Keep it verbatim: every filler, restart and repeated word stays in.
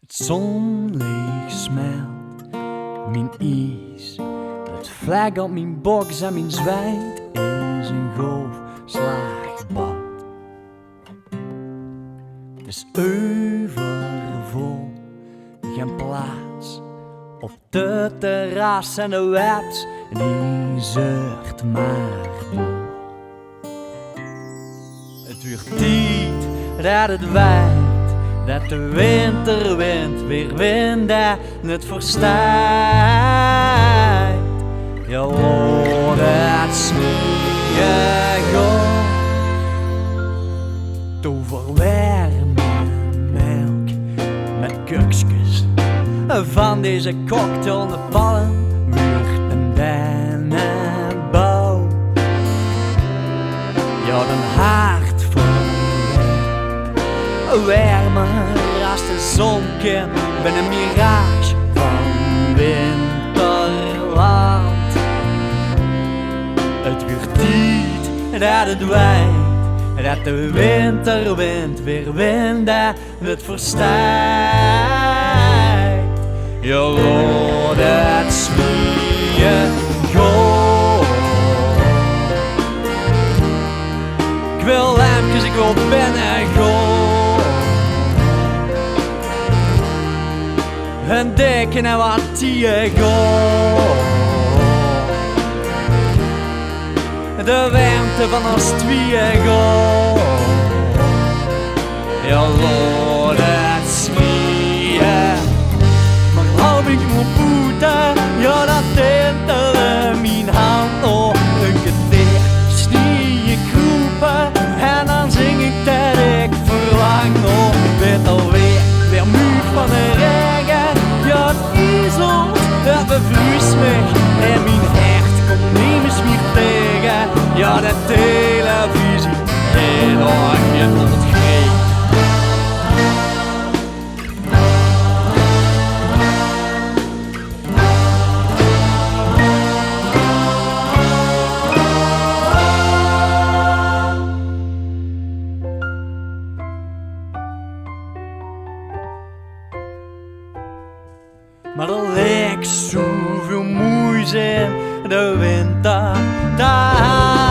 't Zonlich smelt mien ies. 't Vlek op mien boks en mien zweit is 'n golfslaagbad. 't Is euvervol, gein plaats op de terras en de webs, die zeurt mer door. 't Wuurt tied det 't weit, det de winterwind weer windj en 't versteit. Jao, laot 't smieje gaon. Tover werme melk met kukskes. Van deze cocktail de palm wuurt 'n denneboum. Jao, den haard van wermer as de zon kin, bin 'n mirage van winterland. 't Wuurt tied det 't weit, det de winterwind weer windj en 't versteit. Jao, laot 't smieje gaon. Ik wil lempkes, ik wil penne gaon. En deken en wat tieë gaon. De wermte van ós twieë gaon. Jao, laot 't smieje. Mer hou mich mer boete, jao, det tintele mien hand nog. Ein keteer snie ik kroepe en dan zing ik det ik verlang. Oh, wit alweer, weer muug van de regen. Jao, 't iezelt, det bevruust mich en mien hert komt nemes mier tege. Jao, de televisie in oranje tot 't greet. Mer d'r lik zoeväöl moeis in de winter te hale.